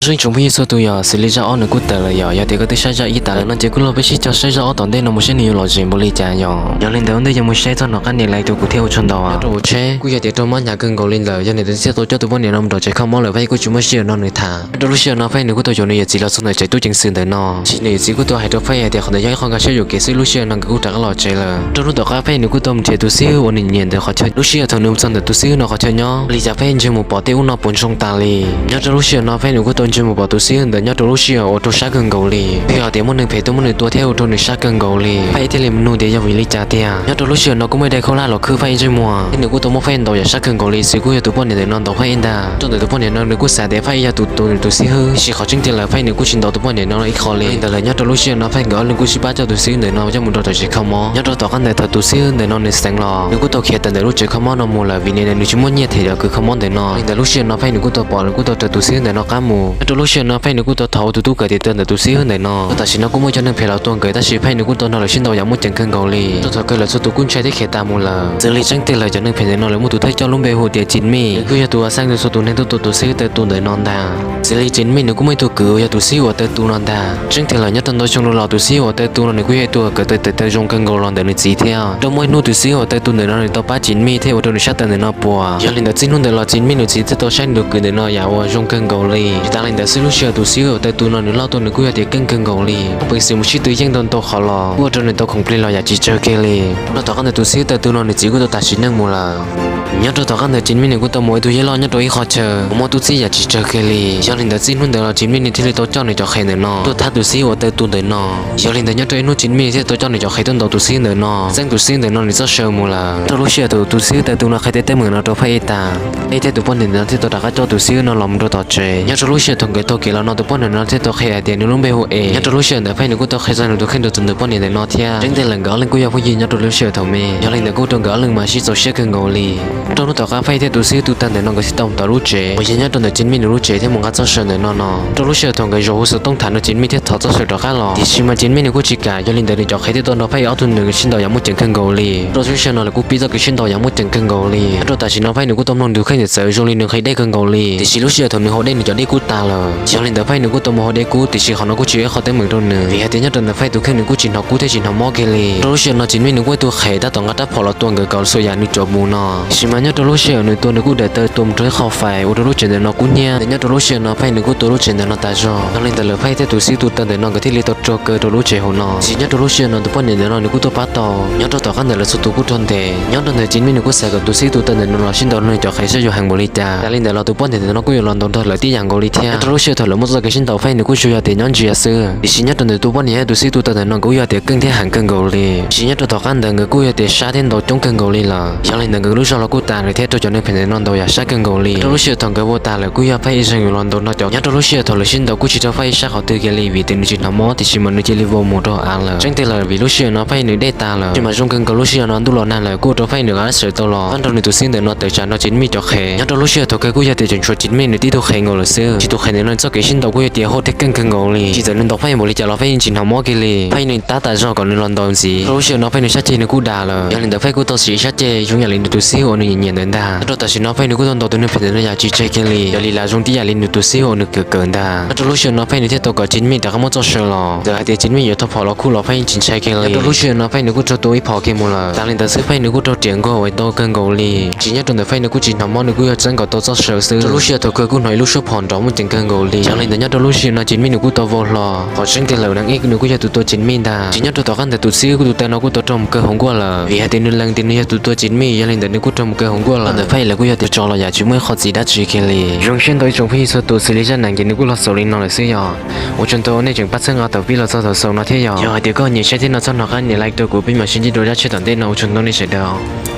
Tsoom phooj ywg txhua tus, yog xws li zaj ob nws kuj tawm lawm yom. Yog tias koj twb saib zaj ib tas lawm no ces kuj los peb sib cog saib zaj ob tom ntej no mus saib nws yuav lom zem npaum li cas yom. Yog li ntawd ua ntej yuav mus saib txog nov qab nias like rau kuv thiab ua tsaug ntau. Rau hauv tsheb kuj yog tias raug mob hnyav kawg nkaus li lawm, yog li ntawd thiaj tau coj tus poj niam no mus nrog tsev kho mob lawm, Faj kuj tsis muaj sij hawm nrog nws tham. Rau lub sij hawm no Faj nws kuj tau caum nws yawm txiv los txog ntawm tsev tub ceev xwm ntawm no. Ces nws yawm txiv kuj tau hais rau Faj hais tias qhov ntawd yog ib qho nkag siab yuam kev xwb, lub sij hawm no nkawd kuj rov qab los tsev lawm. Rau hnub tom qab Faj nws kuj tau mus nrhiav tus xib hwb uas nws nyiam ntawd qhov chaw. Lub sij hawm thaum nws mus txog ntawm tus xib hwb no qhov chaw nyob, ua li cas Faj ntsia mus pom tej ub no puas ntsoog tas li. Nyob rau lub sij hawm no Faj nws kuj tau ntsia mus pom tus xib hwb ntawd nyob rau lub sij hawm uas raug sab kawg nkaus li, yog tias muaj neeg phem tuaj muab nws tua thiab ua rau nws sab kawg nkaus li. Faj thiaj li mus nug tias yog vim li cas tiag. Nyob rau lub sij hawm no kuj muaj ib daim khaub hlab los khwb Faj ib ntsej muag, Faj nws kuj tau muab Faj ntaus yam sab kawg nkaus li xwb, kuj yog tus poj niam ntawm no ntaus Faj ib ntag. Rau ntawm tus poj niam no nws kuj xav tias Faj yog tus tua nws tus xib hwb, tiam sis qhov tseeb tiag lawm Faj nws kuj tsis ntaus tus poj niam no ib qho li. Li ntawd lawm nyob rau lub sij hawm no Faj nkawd ob leeg kuj sib pab coj tus xib hwb ntawm no coj mus rau tsev kho mob. Nyob rau tom qab ntawd thaum tus xib hwb ntawm no nws xeev los nws kuj tau khiav tawm ntawm lub tsev kho mob no mus lawm, vim nws nws tsis muaj nyiaj them cov kws kho mob ntawm no. Li ntawd lub sij hawm no Faj nws kuj tau pom, nws kuj tau raws tus xib hwb ntawm no qab mus. Nyob rau lub sij hawm no Faj nws kuj tau thov tus tub kawm tias tua ntawm tus xib hwb ntawm no, rau tam sim no kuj muaj cov neeg phem los tua nkawd tab sis Faj nws kuj tau nrog lawv sib ntaus yam muaj ceem kawg nkaus li. Rau thaum kawg lawv txhua tus kuj ntshai thiab khiav tas mus lawm. Xws li tseeb tiag lawm cov neeg phem ntawm no lawv muaj tus thawj coj lub npe hu tias Tsis Mij, nws kuj yog tus uas xeeb rau txhua tus neeg tuaj tua tus xib hwb tawg tu ntawm no ntag. Xws li Tsis Mij nws kuj muaj ib tug kwv uas yog tus xib hwb uas tawg tu no ntag. Tseeb tiag lawm nyob rau ntau xyoo los tus xib hwb uas tawg tu no nws kuj yog ib tug uas kawm tawv tawv zoo kawg nkaus los ntawm nws txiv thiab. Rau muaj ib hnub tus xib hwb uas tawg tu ntawm no nws tau pab Tsis Mij thiab ua rau nws sab tawv ntawm no puas. Yog li ntawd txij hnub ntawd los Tsis Mij nws txiv thiaj tau saib nws tus kwv ntawm no yam uas zoo kawg nkaus li. Tsis tas li ntawd xwb lub sij hawm tus xib hwb uas tawg tu no nws loj tuaj nws kuj yog tias keej kawg nkaus li, pes xwm mus sib tw yeej ntau ntau qhov los kuj ua rau nws tau khoom plig los yam tsis tsawg kiag li. Rau tom qab ntawd tus xib hwb tawg tu no nws txiv kuj tau tas sim neej mus lawm. Nyob rau tom qab ntawd Tsis Mij nws kuj tau mus ib tug yeb loj nyob rau ib qho chaw uas muaj tub txib yam tsis tsawg kiag li. Yog li ntawd txij hnub ntawd los Tsis Mij nws thiaj li tau coj nws cov qhev ntawm no tuaj thab tus xib hwb uas tawg tu ntawm no. Yog li ntawd nyob rau ib hnub Tsis Mij nws thiaj tau coj nws cov qhev tuaj ntaus tus xib hwb ntawm no, xeeb tus xib hwb ntawm no nws txoj saw mus lawm. Rau lub sij hawm thaum tus xib hwb tawg tu no qhia tej teeb meem no rau Faj ib tas, Faj thiab tus poj niam ntawm no thiaj tau rov qab coj tus xib hwb no los mus rau tom tsev. Nyob rau lub sij hawm thaum nkawd taug kev los no tus poj niam no thiaj tau qhia hais tias nws lub npe hu Es. Nyob rau lub sij hawm ntawd Faj nws kuj tau qhia txog nws tus kheej rau tus ntawm poj niam ntawm no thiab. Tseeb tiag lawm nkawd ob leeg kuj yog phooj ywg nyob rau lub sij hawm thaum me, yog li ntawd kuj ua rau nkawd ob leeg mas sib txaus siab kawg nkaus li. Rau hnub tom qab Faj thiab tus xib hwb tawg ntawm no nkawd thiaj tau mus tom lub tsev uas yog nyob rau ntawm Tsis Mij nws lub tsev thiab mus nqa txoj saw ntawm no no. Rau lub sij hawm thaum nkawd zaum hu xov tooj tham no Tsis Mij thiaj thov txoj saw rov qab los, tiam sis mas Tsis Mij nws kuj tsis kam. Yog li ntawd nws cov qhev thiaj tau nrog Faj ob tug nws sib ntaus yam muaj ceem kawg nkaus li. Rau lub sij hawm no lawv kuj pib txoj kev sib ntaus yam muaj ceem kawg nkaus li. Nyob rau tam sim no Faj nws kuj tau mloog nws kheej txawv zoo li nws nqhis dej kawg nkaus li, tiam sis lub sij hawm thaum nws haus dej nws cov dej kuj tas lawm. Yog li ntawd Faj nws kuj tau mus haus dej kub, tiam sis qhov no kuj tsis yog ib qho teeb meem rau nws, vim hais tias nyob rau ntawm Faj tus kheej nws kuj tsis hnov kub thiab tsis hnov mob kiag li. Rau lub sij hawm no Tsis Mij nws kuj ib tug qhev tab tom nqa rab phom los tua nkawd kom xuas yam nws tsuas mus no. Tiam sis mas nyob rau lub sij hawm nws tua nws kuj dam taw tua mus rau ib qho fais ua rau lub tsev ntawm no kub hnyiab. Nyob rau lub sij hawm no Faj nws kuj tua lub tsev ntawm no tas zog. Yog li ntawd lawm Faj thiab tus xib hwb tawg ntawm no nkawd thiaj li tau raug kaw rau lub tsev hauv no. Tiam sis nyob rau lub sij hawm no tus poj niam ntawm no nws kuj tuaj pab tau. Nyob rau tom qab ntawd lawv txhua tus kuj raug ntes. Nyob rau ntawm Tsis Mij nws kuj xav kom tus xib hwb tawg ntawm no los sib ntaus nws cov qhev saib zoo heev npaum li cas. Yog li ntawd los tus poj niam ntawm no kuj yuav los ntaus nrog lawv tib yam nkaus li thiab. Nyob rau lub sij hawm thaum lawv muab txoj kev sib ntaus Faj nws kuj tsuas yog tias nyob ntsia xwb, tiam sis nyob rau ntawm tus poj niam thiab tus xib hwb tawg ntawm no nkawd kuj yog tias keej thiab heev kawg nkaus li. Tiam sis nyob rau tom qab ntawd nkawd kuj yog tias sab thiab ntaus coob kawg nkaus li lawm. Yog li ntawd nkawd lub zog los kuj tas lawm thiab raug cov neeg phem ntawm no ntaus yam sab kawg nkaus li. Rau lub sij hawm thaum nkawd vau tas lawm kuj yog Faj ib leeg yuav los ntaus nrog cov. Nyob rau lub sij hawm thaum lawv sib ntaus kuj tsis raug Faj ib sab qhov twg kiag li, vim tias nws tsis hnov mob, tiam sis mas nws cia li vau mus rau av lawm. Tseeb tiag lawm vim lub sij hawm no Faj nws dej tas lawm, tiam sis mas zoo kawg nkaus lub sij hawm no ntuj los nag lawm kuj ua rau Faj nws rov qab sawv tau los pab nrog nws tus xib hwb ntawm no tawm tsam nrog Tsis Mij cov qhev. Nyob rau lub sij hawm thaum kawg kuj yog tias tseem tshuav Tsis Mij nws tib tug qhev nkaus lawm xwb, tiam sis tus qhev ntawm no txoj kev sib ntaus kuj yog tias hauj thiab keej kawg nkaus li. Tsis txawm nws ntaus Faj npaum li cas los Faj yeej tsis hnov mob kiag li. Faj nws tab tas zog kom nws los ntaus ntxiv. Rau lub sij hawm no Faj nws sab ceg nws kuj dam lawm, yog li ntawd Faj kuj tau siv ib sab ceg zoo yam li nws tus xib hwb uas nws nyiam nyiam ntawd ntag. Nyob rau tam sim no Faj nws kuj tau ntaus tus neeg phem ntawm no yam tsis tseg kiag li, yog li lam zoo tib yam li nws tus xib hwb uas nws kawm kawm ntag. Nyob rau lub sij hawm no Faj nws thiaj tau kom Tsis Mij rov qab muab txoj saw los, txawm hais tias Tsis Mij yuav thau phom los kuj los Faj yeej tsis ntshai kiag li. Nyob rau lub sij hawm no Faj nws kuj raug tua ib phom kiag mus lawm. Tas li ntawd xwb Faj nws kuj raug riam nkaug uas ntau kawg nkaus li, tiam sis nyob rau ntawm Faj nws kuj tsis hnov mob, nws kuj yog txeeb kom tau txoj saw xwb. Rau lub sij hawm thaum kawg kuj hnov ib lub suab phom nrov muaj ceem kawg nkaus li. Yog li ntawd nyob rau lub sij hawm no Tsis Mij nws kuj tau vau hlo. Qhov tseeb tiag lawm nws kuj yog tus tua Tsis Mij ntag. Tiam sis nyob rau tom qab ntawd tus xib hwb kuj tus tawg no kuj tau raug mus kaw hauv nkuaj lawm, vim hais tias nws lees tias nws yog tus tua Tsis Mij, yog li ntawd nws kuj raug mus kaw hauv nkuaj lawm. Ntawm Faj lawv kuj yog tias tso los yam tsis muaj ib qho txiv dab tsi kiag li. Zoo siab ntau ib tsoom phooj ywg txhua tus, xws li zaj neeg ces nws kuj los xaus li no lawm xwb yog. Ua tsaug ntau nej tseem pab txhawb nqa thaum pib los txog thaum xaus no thiab yog. Yog hais tias koj nyiam saib thiab no txog nov qab nias like rau kuv, peb mam sib ntsib rau zaj tshiab tom ntej no, ua tsaug ntau nej sawv daws.